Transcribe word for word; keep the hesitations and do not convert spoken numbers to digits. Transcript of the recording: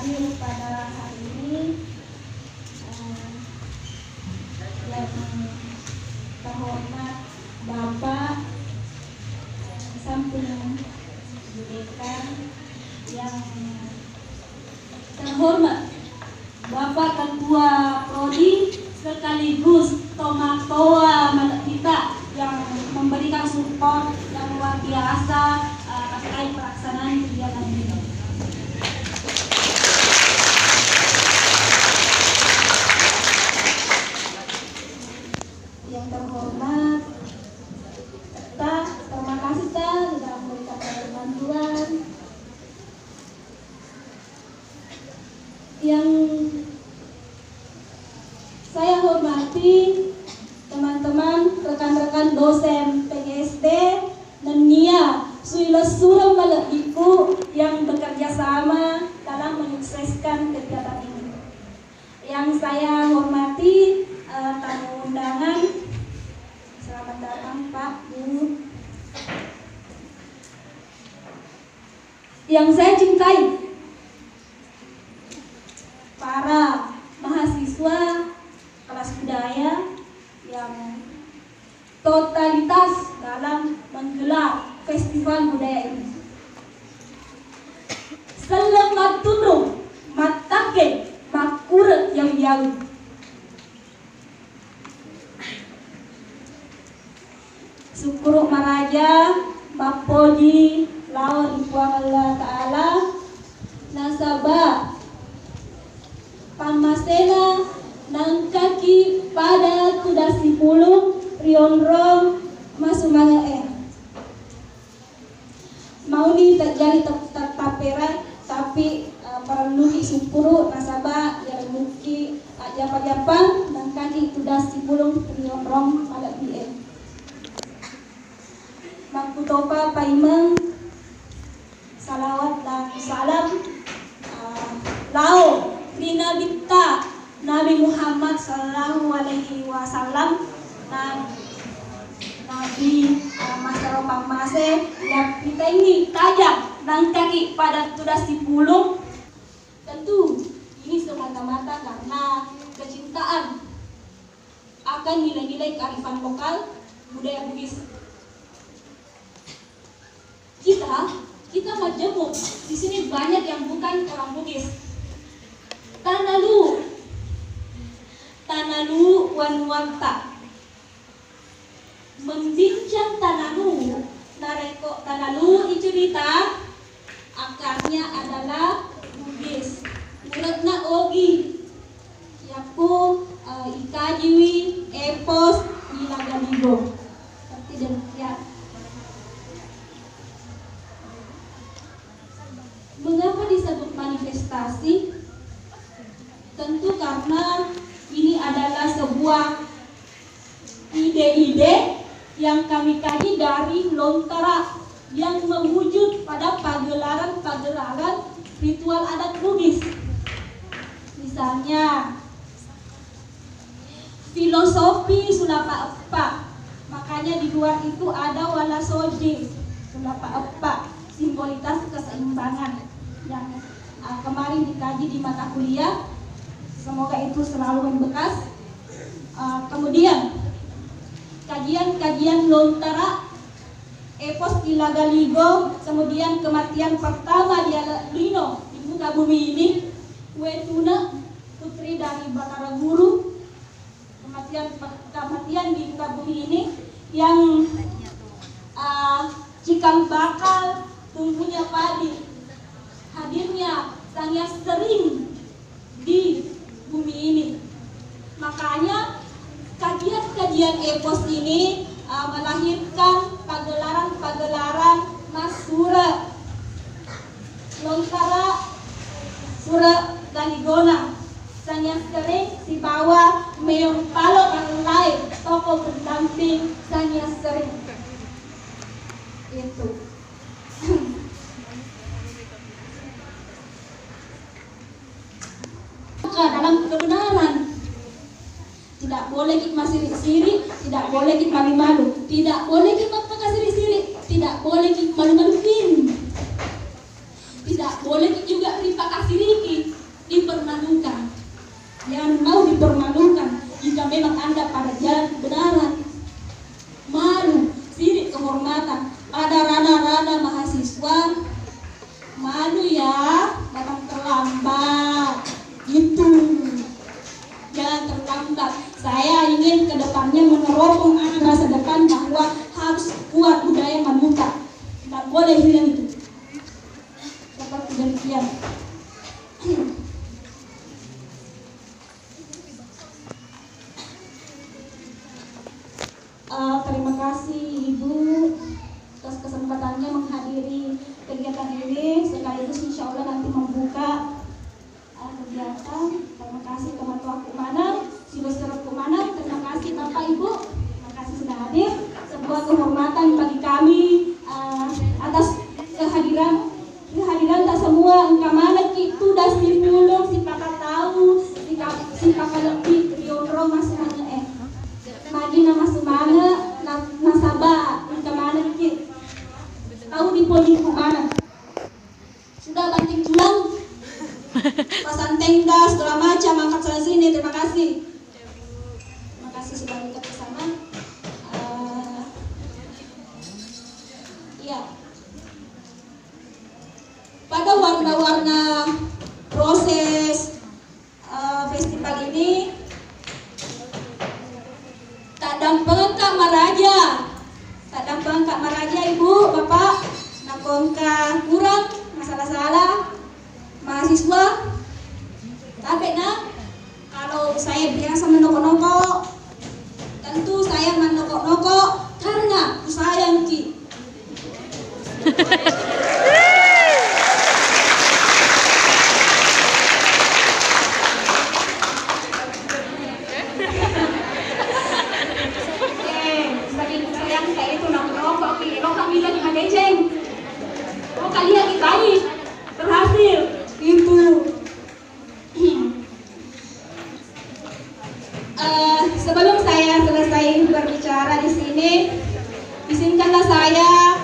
Pada hari ini, eh, yang terhormat Bapak Sampung Budeka, yang terhormat Bapak Ketua Prodi sekaligus tomatoa malebbita yang memberikan support yang luar biasa, eh, terkait pelaksanaan kegiatan ini. Yang terhormat, ta, terima kasih, ta, sudah memberikan bantuan. Yang saya hormati teman-teman, rekan-rekan dosen P G S D, nennia suilessureng malebbiku yang bekerja sama dalam menyukseskan kegiatan ini. Yang saya hormati, eh, tamu undangan, selamat datang, Pak, Bu. Yang saya cintai, para mahasiswa kelas budaya yang totalitas dalam menggelar festival budaya ini. Selleng mattunrung, mattakke, makkure yawi-yawi. Sukkuru maraja, mappoji lao ri Puang Allah Ta'ala, nasaba pammasena nangkaki pada tudang sipulung ri onrong masumange'e. Mauni terjadi te-, te-, tapera, tapi, eh, parelluki sukkuru nasaba yaremukki ajjapa-japang nangkaki tudang sipulung ri onrong malebbi'e. Makkutopa paimeng salawat dan salam, eh, lao ri Nabitta Nabi Muhammad sallallahu alaihi wasallam, na-, Nabi, eh, masero pammase, yappitengngi tajang nangkaki pada tudang sipulung. Tentu ini semata-mata karena kecintaan akan nilai-nilai kearifan lokal budaya Bugis. Kita, kita majjemuk, di sini banyak yang bukan orang Bugis. Tanalu, Tanalu wanuatta. Membincang Tanalu, narekko Tanalu icurita, akarnya adalah Bugis. Ure'na Ogi. Yakku, eh, ikajiwi epos Nilaga Ligo. Seperti demikian. Mengapa disebut manifestasi? Tentu karena ini adalah sebuah ide-ide yang kami kaji dari lontara yang mewujud pada pagelaran-pagelaran ritual adat Bugis. Misalnya, filosofi sulapa eppa. Makanya di luar itu ada wala soje sulapa eppa, simbolitas keseimbangan yang, uh, kemarin dikaji di mata kuliah. Semoga itu selalu membekas. Uh, kemudian kajian-kajian lontara epos Nilaga Ligo, kemudian kematian pertama di alam lino di muka bumi ini, Wetuna, putri dari Batara Guru, kematian, kematian di muka bumi ini yang, uh, cikal bakal tumbuhnya padi, hadirnya Sang Hyang Sering di bumi ini. Makanya kajian-kajian epos ini, uh, melahirkan pagelaran-pagelaran massure. Lontara Sure Galigona, Sang Hyang Sering sibawa Meong Palo Marellae, tokoh pendamping Sang Hyang Sering. Itu. Maka dalam kebenaran, tidak boleh ki masiri-siri, tidak boleh ki malu-malu, tidak boleh ki mappakasiri-siri, tidak boleh ki malu-malukin. Tidak boleh ki juga ripakasiriki. memang anda pada jalan kebenaran. Malu, sirik kehormatan pada rana-rana mahasiswa. Malu ya, datang terlambat. Itu. Jangan terlambat. Saya ingin ke depannya meneropong anak masa depan bahwa harus kuat budaya Madura. Tidak boleh hilang itu. Seperti demikian. Eh, terima kasih Ibu atas kesempatannya menghadiri kegiatan ini, sekaligus insya Allah nanti membuka, eh, kegiatan. Terima kasih teman-temanku maneng, siswa-siswaku maneng. Terima kasih Bapak Ibu, terima kasih sudah hadir. Sebuah kehormatan bagi kami, eh, atas kehadiran Kehadiran ta semua, engka manekki tudas sipulung, sipakatau, sika-, sipakalebbi ri onrong massumange e. Magi na massumange, na-, nasaba engka manekki tau dipoji ku maneng. Sudah banting tulang, pasang tenda, segala macam, angkat sana sini. Terima kasih. Terima kasih sudah ikut bersama. Eh, iya. Pada warna-warna proses, eh, festival ini, taddampengekka maraja, taddampengekka maraja Ibu, Bapak, nakko engka kurang, masalah-salah, mahasiswa, tabe na. Kalau saya biasa menoko-noko, tentu saya menoko-noko karena kusayangki. Eh, saking sayang saya itu noko-noko ki, lo kami lagi madeceng. Oh, kalian kita ini berhasil. Itu. Eh, sebelum saya selesai berbicara di sini, izinkanlah saya